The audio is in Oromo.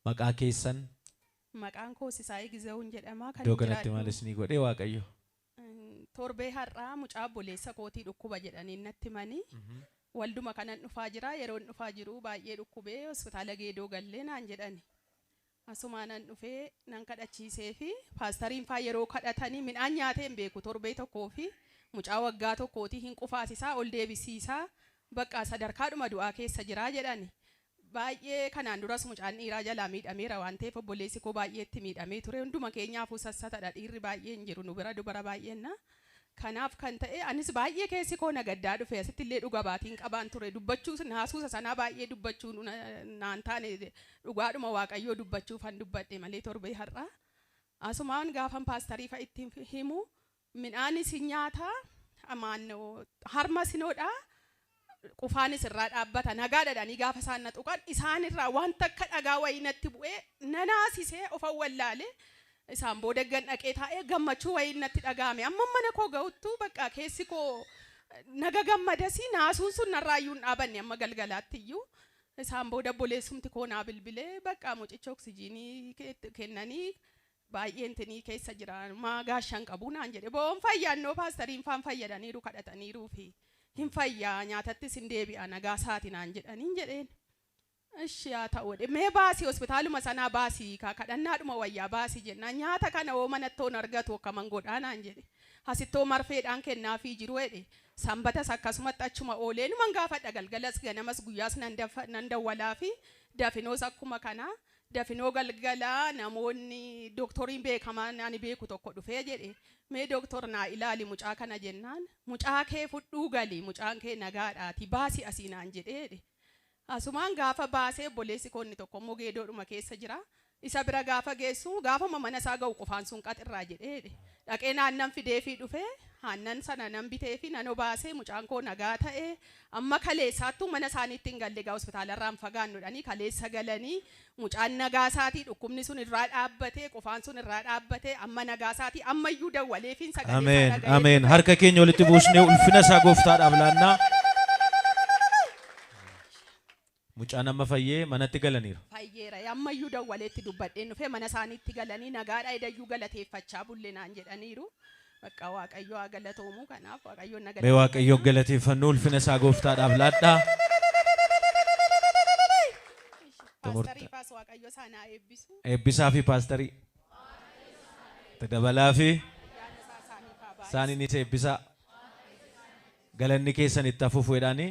Maqaa keessan? Maqaan koo Sisaayii Gizewuun jedhama. Kan Iddoo kanatti maal jiraadhu isinii godhe Waaqayyo? Torbee har'aa mucaa obboleessa kootii dhukkuba jedhanii natti himanii. Walduma kanan dhufaa jira. Yeroon dhufaa jiru baay'ee dhukkubee hospitaala Geedoo gallee naan jedhani. Asumaa nan dhufee nan kadhachiisee fi paastariin faa yeroo kadhatanii midhaan nyaatee hin beeku torbee tokkoo fi mucaa waggaa tokkootii hin qufaasisaa ol deebisiisaa bakka sadarkaadhuma du'aa keessa jiraa jedhani. Baay'ee kanaan duras mucaan dhiiraa jalaa miidhameera waan ta'eef obboleessi koo baay'eetti miidhamee ture. Hunduma keenyaafuu sassatadha, dhiirri baay'ee hin jiru nu bira, dubara baay'eenna. Kanaaf kan ta'e anis baay'ee keessi koo na gaddaa dhufe. Asitti illee dhuga baatiin qabaan ture. Dubbachuu naasuusa sanaa baay'ee dubbachuu naan taane, dhugaadhuma Waaqayyoo dubbachuuf han dubbadhe malee torbee har'aa. Asumaan gaafan paastarii fa'a ittiin himu midhaanis hin nyaataa, amaannoo harma sinoodhaa, qufaanis irraa dhaabbata, nagaa dhadhanii gaafa isaan na tuqan isaan irraa wanta akka dhagaa wayii natti bu'ee nanaasisee ofan wallaale. Isaan booda gan dhaqee taa'ee gammachuu wayii natti dhaga'ame. Amma mana koo ga'uttu bakka keessi koo naga gammadasii naasuun sun narraa iyyuu hin dhaabanne amma galgalaatti iyyuu. Isaan booda obboleessumti koo naa bilbilee bakka mucicha oksijiinii kennanii baay'ee intinii keessa jira, maa gaashan qabu naan jedhe. Bo'oon fayyaannoo paastariin faan fayyadaniiru kadhataniiruu fi hin fayyaa, nyaatattis hin deebi'a, nagaa isaati naan jedhaniin jedheen. Ishi haa ta'u jedhe. Mee baasii hospitaaluma sanaa baasii kadhannaadhuma wayyaa baasii jennaan, nyaata kana hoo manattoon argatu akkaman godhaa naan jedhe. Asittoo marfeedhaan kennaafii jiru jedhe. Sanbatas akkasumatti achuma oolee numan gaafadha, galgalas ganamas guyyaas nan dawwalaa fi dafinoos akkuma kanaa dafinoo galgalaa namoonni dooktoriin beekamaan ani beeku tokko dhufee jedhe. Mee dooktor naa ilaali mucaa kana jennaan, mucaa kee fudhuu gali, mucaan kee nagaadhaati, baasii asii naan jedhee jedhe. Asumaan gaafa baasee obboleessi koo inni tokko immoo Geedoodhuma keessa jira. Isa bira gaafa geessu gaafuma mana isaa ga'u qufaan sun qaxirraa jedhee jedhe. Dhaqee naannan fideefii dhufee aannan sana nan biteefi nan obaasee mucaan koo nagaa ta'ee amma kaleessaattuu mana isaaniitti hin galle. Gaa hospitaalarraa hin fagaannu kaleessa galanii mucaan nagaa isaatii, dhukkubni sun irraa dhaabbatee, qufaan sun irraa dhaabbatee, amma nagaa isaatii, ammayyuu dawwaleefiin sagalee isaa Ameen. dhaga'ee Ameen. Harka keenya walitti buusnee ulfina isaa gooftaadhaaf laannaa. Mucaan amma fayyee manatti galaniiru. Fayyeera, ammayyuu dawwaleetti dubbadheen dhufee mana isaaniitti galanii nagaadha, edayyuu galateeffachaa bulle naan jedhaniiru. Bakka Waaqayyo haa galatoomu, kanaaf Waaqayyoon na Mee Waaqayyoon galateeffannu, ulfina isaa gooftaadhaaf laadhaa. Paastarii faas Waaqayyo isaan haa eebbisu. Eebbisaa fi paastarii. Dabalaa fi Ayyaana isaa isaaniif haa baay'isu. Isaaniinis eebbisaa. Galanni keessan itti hafuuf jedhaanii.